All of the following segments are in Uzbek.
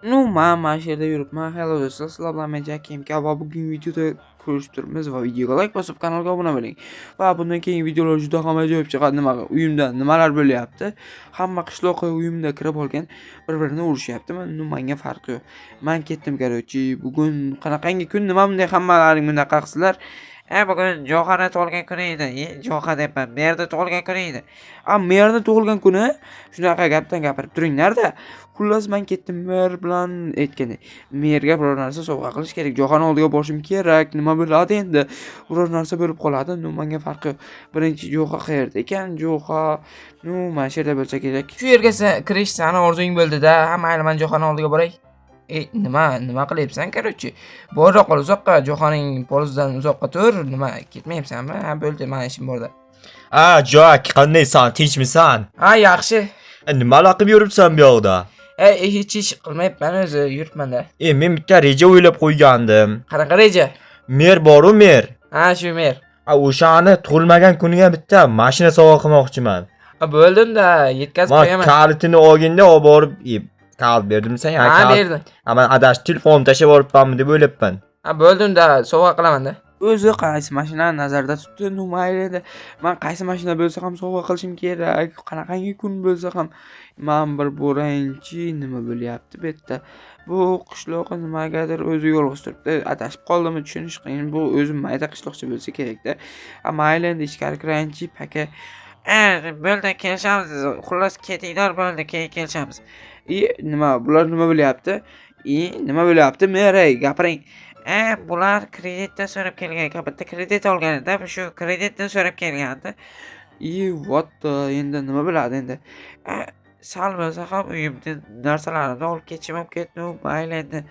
Ну, man shu yerda yuribman. Hello do'stlar, sizlar bilan men Jackie MK va bugungi videoda ko'rishib turibmiz va videoga like bosib, kanalga obuna bo'ling. Va bundan keyingi videolar juda ham ajoyib chiqadi. Nima uyimda nimalar bo'lyapti? Hamma qishloqqa uyimda kirib olgan, bir-birini urishyapti. Ну, menga farqi yo'q. Man ketdim, короче. Bugun qanaqangi kun? Nima bunday hammalaring bunaqa qilsizlar? Bugun Johani tug'ilgan kuni edi. Joha deyapman. Merni tug'ilgan kuni edi. A, merni tug'ilgan kuni? Shunaqa gapdan gapirib turinglar-da. Xullas, man ketdim mer bilan aytgandek. Merga biror narsa sovg'a qilish kerak. Johani oldiga borishim kerak. Nima bo'ladi endi? Biror narsa bo'lib qoladi. Ну, menga farqi yo'q. Birinchi Joha qayerda ekan? Joha, ну, mana shu yerda bo'lsa kerak. Shu yerga kirish sani orzung bo'ldi-da. Ha, mayli, man Johani oldiga boray. Nima qilyapsan, короче? Bora qol uzoqqa, Johaning polizidan uzoqqa tur. Nima, ketmayapsanmi? Ha, bo'ldi, mani ishim borda. A, Jack, qandaysan? Tinchmisan? Ha, yaxshi. Nimalar qilib yuribsan bu yoqda? Hech ish qilmayapman o'zi, yuribman-da. Men bitta reja o'ylab qo'ygandim. Qanaqa reja? Mer boru, mer. Ha, shu mer. A, o'shani tug'ilmagan kuniga bitta mashina sovg'a qilmoqchiman. Ha, bo'ldi unda, yetkazib Man qo'yaman. kalitini olganda olib borib, kalit berdim sen, Ha, kalit. berdim. Ha, man adashib telefonimni tashlab yuboribmanmi deb o'ylabman. Ha, bo'ldi unda, sovg'a qilaman-da. O'zi qaysi mashinani nazarda tutdi? Ну, mayli endi. Man qaysi mashina bo'lsa ham sovg'a qilishim kerak. Qanaqangi kun bo'lsa ham. Man bir borayinchi, nima bo'lyapti bu yerda? Bu qishloqqa nimagadir o'zi yolg'iz turibdi. Adashib qoldimi, tushunish qiyin. Bu o'zi mayda qishloqcha bo'lsa kerakda. Ha, mayli endi, ichkari kirayinchi, paka. Bo'ldi, kelishamiz. Xullas, ketinglar, bo'ldi, keyin kelishamiz. Nima, bular nima bo'lyapti? Nima bo'lyapti? Mer, ey, gapiring. Bular kreditdan so'rab kelgan ekan. Bitta kredit olganida, shu kreditdan so'rab kelgandi. What the, endi nima bo'ladi endi? Sal bo'lsa ham uyimni narsalarimni olib ketishim ham ketdi, mayli endi.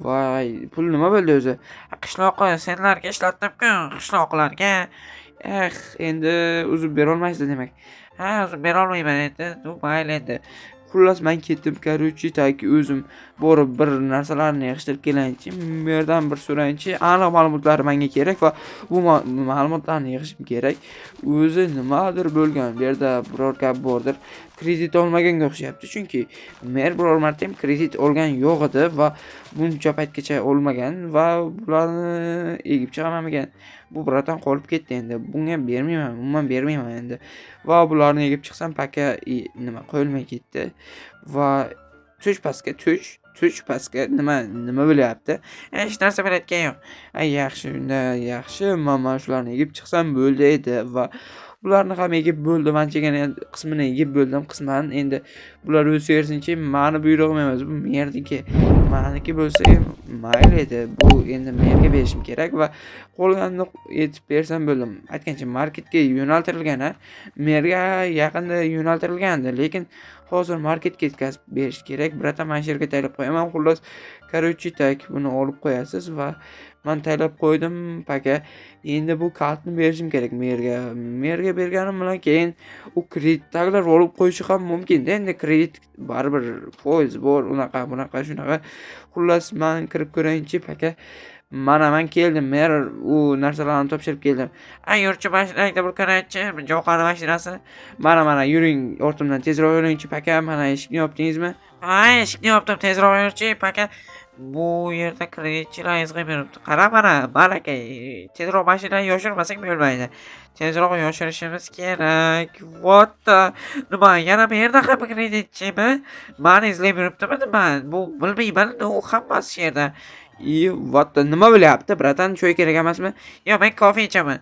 Voy, pul nima bo'ldi o'zi? Qishloqqa senlarga ishlatdim-ku, qishloqlarga. Eh, endi uzib berolmaysiz demak. Ha, uzib berolmayman endi. Ну, mayli endi. Xullas, man ketdim, короче, так o'zim borib bir narsalarni yig'ishtirib kelayinchi, bu yerdan bir so'rayinchi, aniq ma'lumotlar menga kerak va bu ma'lumotlarni yig'ishim kerak. O'zi nimadir bo'lgan, bu yerda biror gap bordir. Kredit olmaganga o'xshayapti, chunki mer biror marta ham kredit olgan yo'q edi va buncha paytgacha olmagan va bularni egib chiqarmagan. Bu братан qolib ketdi endi. Bunga bermayman, umuman bermayman endi. Va bularni egib chiqsam, paka nima qo'yilmay ketdi. Va tush pastga, tush, tush pastga, nima bo'lyapti? Hech narsa bo'layotgani yo'q. Ay, yaxshi, unda yaxshi. Man mana shularni egib chiqsam bo'ldi edi va bularni ham egib bo'ldim. Anchagina qismini egib bo'ldim, qisman. Endi bular o'saversinchi, mani buyrug'im emas, bu merniki. Maniki bo'lsa ham mayli edi. Bu endi merga berishim kerak va qolganini yetib bersam bo'ldim. Aytgancha, marketga yo'naltirilgan, a. Merga yaqinda yo'naltirilgandi, lekin hozir marketga yetkazib berish kerak. Братан, mana shu yerga taylab qo'yaman. Xullas, короче, так buni olib qo'yasiz va man taylab qo'ydim, paka. Endi bu kalitni berishim kerak merga. Merga berganim bilan keyin u kreditdagilar olib qo'yishi ham mumkin-da. Endi kredit baribir foiz bor, unaqa, bunaqa, shunaqa. Xullas, man kirib ko'rayinchi, paka. Mana man keldim, mer, u narsalarni topshirib keldim. A, yurchi, mashinangda bir ko'raychi, Johani mashinasi. Mana, mana, yuring ortimdan, tezroq yuringchi, paka. Mana eshikni yopdingizmi? Ha, eshikni yopdim, tezroq yurchi, paka. Bu yerda kreditchilar izg'ib yuribdi. Qara, mana, malaka, tezroq mashinani yoshirmasak bo'lmaydi. Tezroq yoshirishimiz kerak. What the? Nima, yana bu yerda ham kreditchimi? Mani izlab yuribdimi nima? Bu bilmayman, u hammasi shu yerda. What the, nima bo'lyapti, братан? Choy kerak emasmi? Yo'q, men kofe ichaman.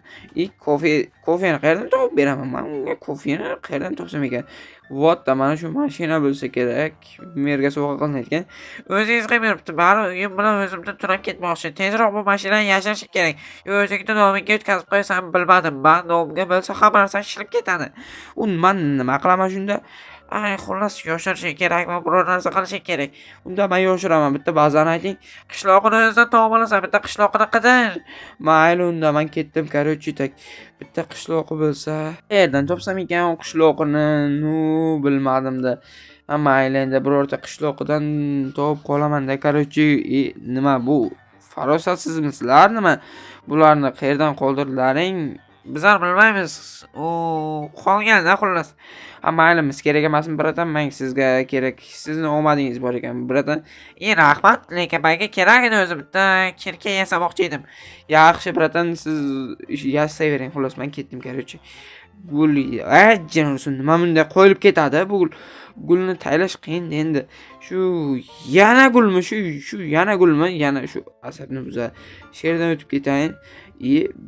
Kofe, kofeni qayerdan topib beraman? Man unga kofeni qayerdan topsam ekan? What the, mana shu mashina bo'lsa kerak. Merga sovg'a qilinayotgan. O'zi izg'ib yuribdi. Bari uyim bilan o'zimdan tunab ketmoqchi. Tezroq bu mashinani yashirish kerak. Yo, o'zingni nomingga o'tkazib qo'yasan, bilmadim. Man nomimga bo'lsa hamma narsa shilib ketadi. U man nima qilaman shunda? Ay, xullas, yoshirishing kerakmi, biror narsa qilishing kerak. Unda man yoshiraman. Bitta bazani ayting. Qishlog'ini o'zidan topib olasan, bitta qishloqini qidir. Mayli unda, man ketdim, короче, так. Bitta qishloqi bo'lsa, qayerdan topsam ekan u qishloqini? Ну, bilmadim-da. Ha, mayli endi, birorta qishloqidan topib qolaman-da, короче, nima bu farosatsizmisizlar nima? Bularni qayerdan qoldirdilaring? Bizlar bilmaymiz. U qolganda xullas. Ha, maylimiz kerak emasmi, bratan, men sizga kerak. Sizni omadingiz bor ekan, bratan. Rahmat, lekin menga kerak edi o'zi bitta kirka yasamoqchi edim. Yaxshi, bratan, siz yasayvering, xullas men ketdim, короче. Gul, jin ursin, nima bunday qo'yilib ketadi bu gul. Gulni taylash qiyin endi. Shu yana gulmi, shu yana gulmi? Yana shu asabni buzadi. Shu yerdan o'tib ketayin.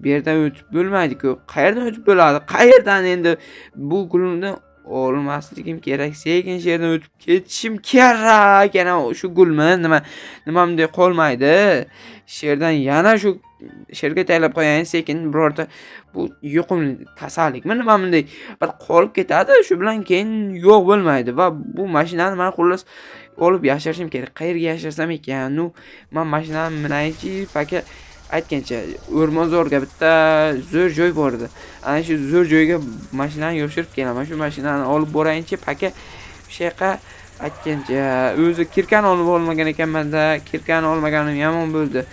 Bu yerdan o'tib bo'lmaydi-ku. Qayerdan o'tib bo'ladi? Qayerdan endi bu gulni olmasligim kerak. Sekin shu yerdan o'tib ketishim kerak. Yana shu gulmi? Nima nima bunday qolmaydi. Shu yerdan yana shu sherga taylab qo'yayin sekin birorta bu yuqumli kasallikmi nima bunday bir qolib ketadi, shu bilan keyin yo'q bo'lmaydi va bu mashinani man xullas olib yashirishim kerak. Qayerga yashirsam ekan? Ну, man mashinani minayinchi, пока aytgancha o'rmonzorga bitta zo'r joy bor edi. Ana shu zo'r joyga mashinani yoshirib kelaman. Shu mashinani olib borayinchi, пока o'sha yoqqa aytgancha o'zi kirkani olib olmagan ekanmanda, kirkani olmaganim yomon bo'ldi.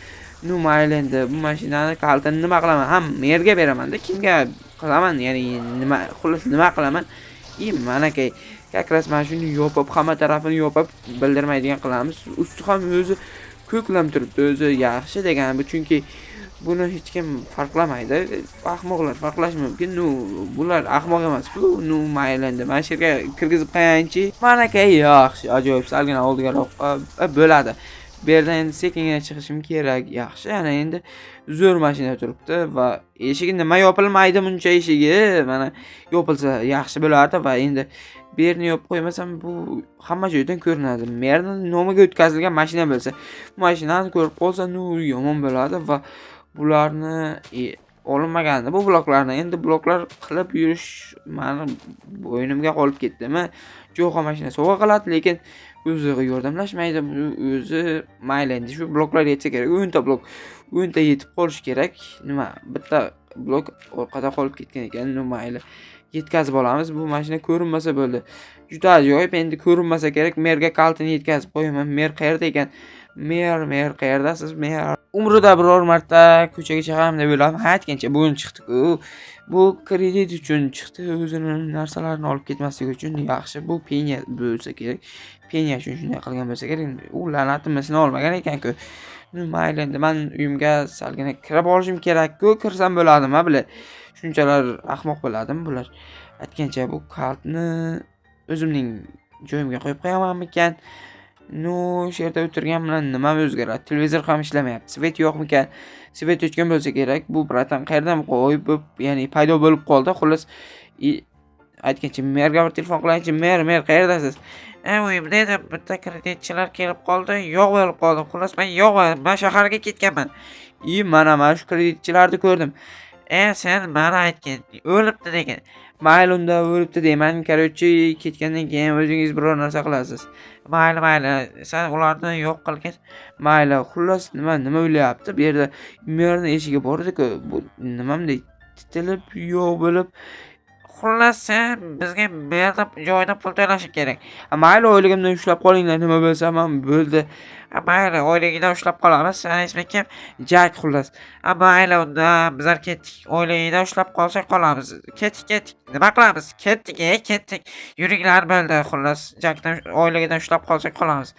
Ну, mayli endi bu mashinani kalitini nima qilaman? Ha, merga beraman-da, kimga qilaman? Ya'ni nima, xullas nima qilaman? Manakay, как раз mana shuni yopib, hamma tarafini yopib, bildirmaydigan qilamiz. Usti ham o'zi ko'klam turibdi, o'zi yaxshi degani bu, chunki buni hech kim farqlamaydi. Ahmoqlar farqlashi mumkin. Ну, bular ahmoq emas-ku. Ну, mayli endi mana shu yerga kirgizib qo'yayinchi. Manakay, yaxshi, ajoyib, salgina oldigaroq bo'ladi. Bu yerdan endi sekingina chiqishim kerak. Yaxshi, ana endi zo'r mashina turibdi va eshigi nima yopilmaydi buncha eshigi? Mana yopilsa yaxshi bo'lardi va endi bu yerni yopib qo'ymasam bu hamma joydan ko'rinadi. Merni nomiga o'tkazilgan mashina bo'lsa, bu mashinani ko'rib qolsa, ну, yomon bo'ladi va bularni olinmagandi bu bloklarni. Endi bloklar qilib yurish mani bo'ynimga qolib ketdimi? Jo'xa mashina sovg'a qiladi, lekin o'zi yordamlashmaydi. O'zi mayli endi shu bloklar yetsa kerak. 10 ta blok, 10 ta yetib qolishi kerak. Nima, bitta blok orqada qolib ketgan ekan. Ну, mayli. Yetkazib olamiz. Bu mashina ko'rinmasa bo'ldi. Juda ajoyib, endi ko'rinmasa kerak. Merga kalitini yetkazib qo'yaman. Mer qayerda ekan? Mer, mer qayerdasiz? Mer. Umrida biror marta ko'chaga chiqaman deb o'yladim. Ha, aytgancha bugun chiqdi-ku. Bu kredit uchun chiqdi, o'zini narsalarini olib ketmasligi uchun yaxshi. Bu penya bo'lsa kerak. Penya uchun shunday qilgan bo'lsa kerak. U la'natimizni olmagan ekan-ku. Mayli endi man uyimga salgina kirib olishim kerak-ku. Kirsam bo'ladimi, bular? Shunchalar ahmoq bo'ladimi bular? Aytgancha bu kalitni o'zimning joyimga qo'yib qo'yamanmikan? Ну, shu yerda o'tirgan bilan nima o'zgaradi? Televizor ham ishlamayapti. Свет yo'qmikan? Свет o'chgan bo'lsa kerak. Bu bratan qayerdan g'oyib bo'lib, ya'ni paydo bo'lib qoldi. Xullas, aytgancha merga bir telefon qilayinchi. Mer, mer qayerdasiz? Uyimda edim. Bitta kreditchilar kelib qoldi, yo'q bo'lib qoldim. Xullas, men yo'qman. Men shaharga ketganman. Mana mana shu kreditchilarni ko'rdim. Sen mana aytgin, o'libdi degin. Mayli unda o'libdi deyman. Короче, ketgandan keyin o'zingiz biror narsa qilasiz. Mayli, mayli, sen ularni yo'q qilgin. Mayli, xullas nima nima o'ylayapti? Bu yerda merni eshigi bor edi-ku. Bu nima bunday titilib yo'q bo'lib. Xullas, sen bizga merni joyidan pul to'lashing kerak. Mayli, oyligimdan ushlab qolinglar, nima bo'lsa ham bo'ldi. Mayli, oyligidan ushlab qolamiz. Seni isming kim? Jak xullas. Mayli unda bizlar ketdik. Oyligidan ushlab qolsak qolamiz. Ketdik, ketdik. Nima qilamiz? Ketdik, ketdik. Yuringlar bo'ldi, xullas. Jakdan oyligidan ushlab qolsak qolamiz.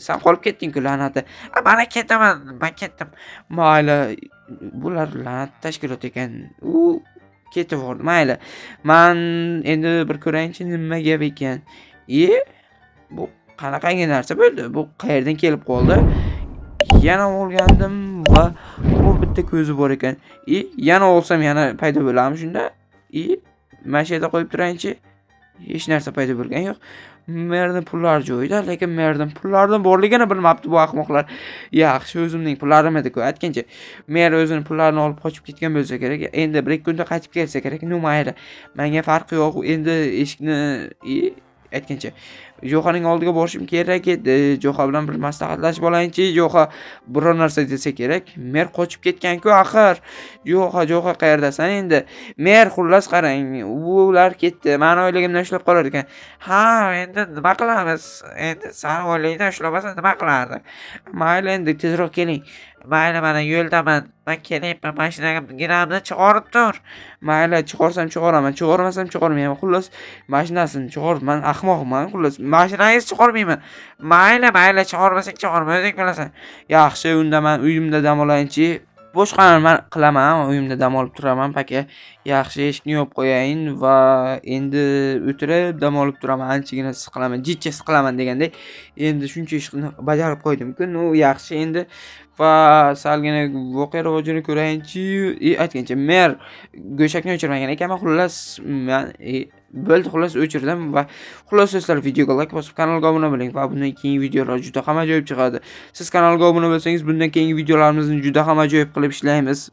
Sen qolib ketding-ku la'nati. Mana ketaman, men ketdim. Mayli, bular la'nat tashkilot ekan. U ketib yubordi. Mayli. Man endi bir ko'rayinchi nima gap ekan. Bu qanaqangi narsa bo'ldi? Bu qayerdan kelib qoldi? Yana olgandim va bu bitta ko'zi bor ekan. Yana olsam yana paydo bo'ladimi shunda? Mana shu yerda qo'yib turayinchi. Hech narsa paydo bo'lgani yo'q. Merning pullari joyida, lekin merning pullarining borligini bilmabdi bu ahmoqlar. Yaxshi, o'zimning pullarim edi-ku. Aytgancha, mer o'zining pullarini olib qochib ketgan bo'lsa kerak. Endi bir ikki kunda qaytib kelsa kerak. Ну, mayli. Menga farqi yo'q. Endi eshikni aytgancha Jo'xaning oldiga borishim kerak edi. Jo'xa bilan bir maslahatlashib olayinchi. Jo'xa biror narsa desa kerak. Mer qochib ketgan-ku axir. Jo'xa, Jo'xa, qayerdasan endi? Mer, xullas qarang, ular ketdi. Mani oyligimdan ushlab qolar ekan. Ha, endi nima qilamiz? Endi sani oyligingdan ushlamasa nima qilardi? Mayli, endi tezroq keling. Mayli, mana yo'ldaman. Man kelyapman, mashinaga gilamni chiqarib tur. Mayli, chiqarsam chiqaraman, chiqarmasam chiqarmayman. Xullas, mashinasini chiqarib, man ahmoqman, xullas. Mashinangiz chiqarmayman. Mayli, mayli, chiqarmasang chiqarma, o'zing bilasan. Yaxshi, unda man uyimda dam olayinchi. Boshqa man qilaman, uyimda dam olib turaman, paka. Yaxshi, eshikni yopib qo'yayin va endi o'tirib dam olib turaman. Anchagina siqilaman, jicha siqilaman degandek. Endi shuncha ishni bajarib qo'ydim-ku. Ну, yaxshi endi va salgina voqea rivojini ko'rayinchi. Aytgancha, mer go'shakni o'chirmagan ekanman. Xullas, man bo'ldi, xullas o'chirdim va xullas do'stlar, videoga like bosib, kanalga obuna bo'ling va bundan keyingi videolar juda ham ajoyib chiqadi. Siz kanalga obuna bo'lsangiz, bundan keyingi videolarimizni juda ham ajoyib qilib ishlaymiz.